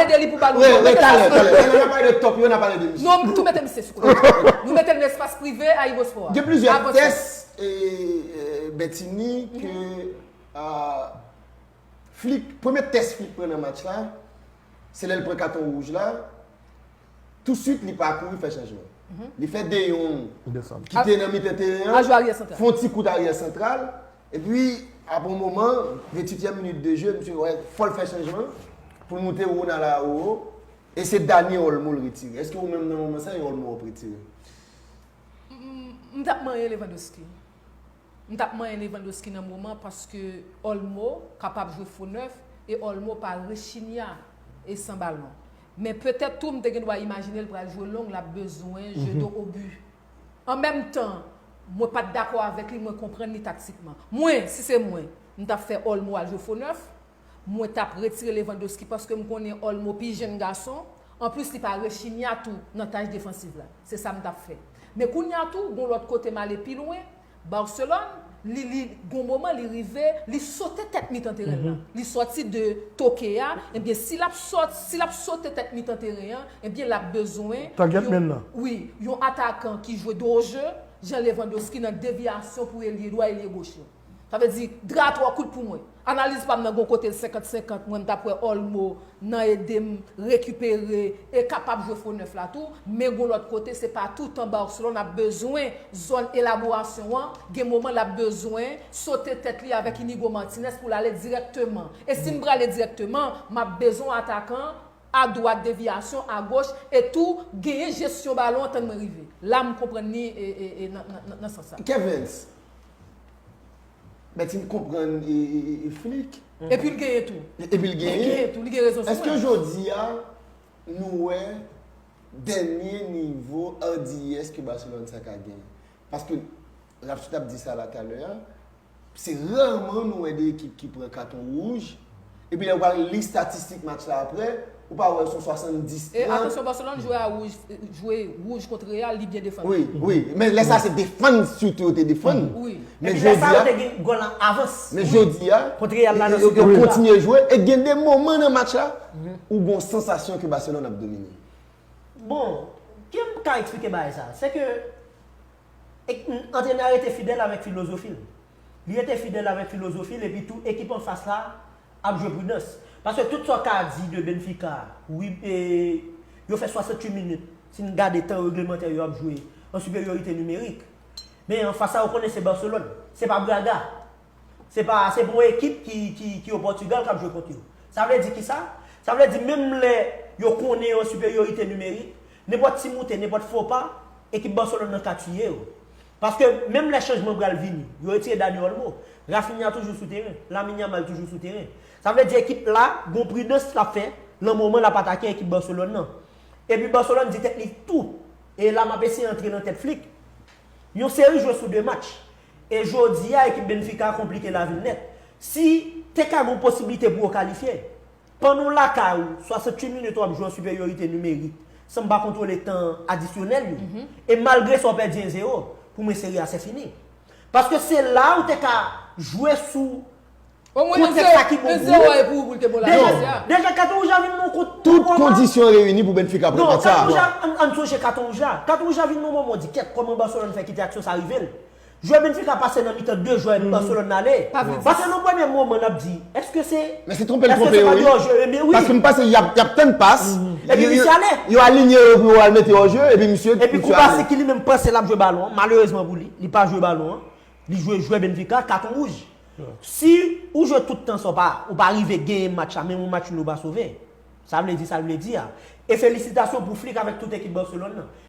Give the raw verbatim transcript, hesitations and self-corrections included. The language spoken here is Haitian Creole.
ede li pou ba nou. Wi, wi, talè, talè. Lè n ap pale de top yo, n ap pale de misye. Non, m tou mete misye sou kote. Nou mete l nan espas prive a Ibospò a. Gen plizyè tès, e, e, Bertinie, ke, a, Flick, premye tès Flick pran nan match la, se lè l pran katon wouj la, tousuit li pa kouri fè chanjman. Li fè De Jong, ki te nan mitan teren an, fè yon ti kout aryè santral, epi, apre yon moman, venntuityèm minit de jeu, misye wè, fò l fè chanjman pou l montre Ronald Araujo, e se Dani Olmo l retire. Èske ou menm nan moman sa, e Olmo w ap retire? M, m t ap manyen Lewandowski. M t ap manyen Lewandowski nan moman paske Olmo kapab jwe fo nèf e Olmo pa rechimya e san balon. Men petèt tou m te gen dwa imajine l pral jwe long, l ap bezwen jeu dos au but. An menm tan, mwen pa t dakò avèk li, mwen konprann li taktikman. Mwen, si se mwen, m t ap fè Olmo al jwe fo nèf, mwen t ap retire Lewandowski paske m konnen Olmo pi jenn gason. Anplis, li pa rechimya tou nan tach defansiv la. Se sa m t ap fè. Men kounye a tou, gon lòt kote m ale pi lwen. Barcelone, li, li, gon moman, li rive, li sote tèt mitan teren nan. Li sòti de toke a, ebyen, si l ap sòt, si l ap sote tèt mitan teren an, ebyen, l ap bezwen. Target man nan. Wi, yon atakan ki jwe do jeu, jan Lewandowski nan devyasyon pou elye dwa, elye goch yo. Sa vle di, dra twò kout pou mwen. Analiz pa m nan gon kote l senkant senkant, mwen m t ap wè Olmo nan ede m rekipere e kapab jwe fo nèf la tou, men gon lòt kote se pa toutan Barcelone ap bezwen zòn elaborasyon an, gen moman l ap bezwen sote tèt li avèk Inigo Martinez pou l ale dirèkteman. E si m prale dirèkteman, m ap bezwen yon atakan adwat, devyasyon, agoch, e tou genyen jesyon balon an tann mwen rive. La m konprann li e, e, e, nan, nan, nan, nan sans sa. Kevens, Bertinie konprann e, e, e, e Flick. Epi l genyen tou. Epi l genyen. Li genyen tou, li gen rezon sou mwen. Èske jodi a, nou wè dènye nivo ardiyès ke Barcelone sa ka genyen? Paske, Rapsou t ap di sa la talè a, se raman nou wè de ekip ki pran katon wouj, epi lè w pral li statistik match la apre, ou pa wè se yon swasanndis trant. E atansyon, Barcelone jwe a wouj, jwe wouj kont Real, li byen defann. Wi, wi, men lè sa se defann sitou yo te defann. Wi. Men jodi a, yo te gen gòl an avans. Men jodi a, kont Real la nan yo kontinye jwe, e gen de moman nan match la, ou gon sansasyon ke Barcelone ap domine. Bon, jan m ka eksplike bagay sa, se ke E, antrenè a rete fidèl avèk filozofi l. Li rete fidèl avèk filozofi l epi tou ekip anfas la ap jwe pridans. Paske tout sa w ka di de Benfica, wi, e, yo fè swasantuit minit, si n gade tan reglemantè yo ap jwe an siperyorite nimerik. Men anfas la, ou konnen se Barcelone, se pa Braga. Se pa, se pa yon ekip ki, ki, ki o Pòtigal k ap jwe kont yo. Sa vle di kisa? Sa vle di menm lè yo konnen yo an siperyorite nimerik, nenpòt ti moute, nenpòt fo pa, ekip Barcelone nan ka tiye yo. Paske menm lè chanjman pral vini, yo retire Dani Olmo, Raphinha toujou sou teren, Lamine Yamal toujou sou teren. Sa vle di ekip la gon pridans l ap fè nan moman l ap atake ekip Barcelone nan. Epi Barcelone di tèt li tou, e la m ap eseye antre nan tèt Flick, yon seri jwe sou de match. E jodi a, ekip Benfica a konplike lavi l nèt. Si te ka gen yon posiblite pou yo kalifye, pandan w lakay ou, swasantuit minit w ap jwe an siperyorite nimerik, san m pa kontwole tan adisyonèl yo, e malgre sa w pèdi en zewo, pou mwen seri a se fini. Paske se la ou te ka jwe sou Omwen yon zewo, yon zewo a e pou ou pou l te bon la jodi a. Deja, deja katon wouj la vin nan yon kont. Tout kondisyon reyini pou Benfica pran match sa. Non, katon wouj la, ann, ann sonje katon wouj la. Katon wouj la vin nan yon moman, w di, kèt, kòman Barcelone fè kite aksyon sa rive l? Jwè Benfica pase nan mitan de jwè Barcelone ale. Paske nan premye moman, n ap di, èske se, èske se pa de hors-jeu? Ebyen wi. Paske m panse y ap, y ap tann pas. Epi misye ale. Yo alinye yo pou yo al mete hors-jeu, epi misye, epi Koubasi ki li menm panse l ap jwe balon an, malerezman pou li, li pa jwe balon an. Li jwe jwè Benfica, katon wouj. Si ou jwe tout tan sa, ou pa, ou pa rive genyen match la, menm yon match nil ou pa sove. Sa vle di, sa l vle di a. E felisitasyon pou Flick avèk tout ekip Barcelone nan.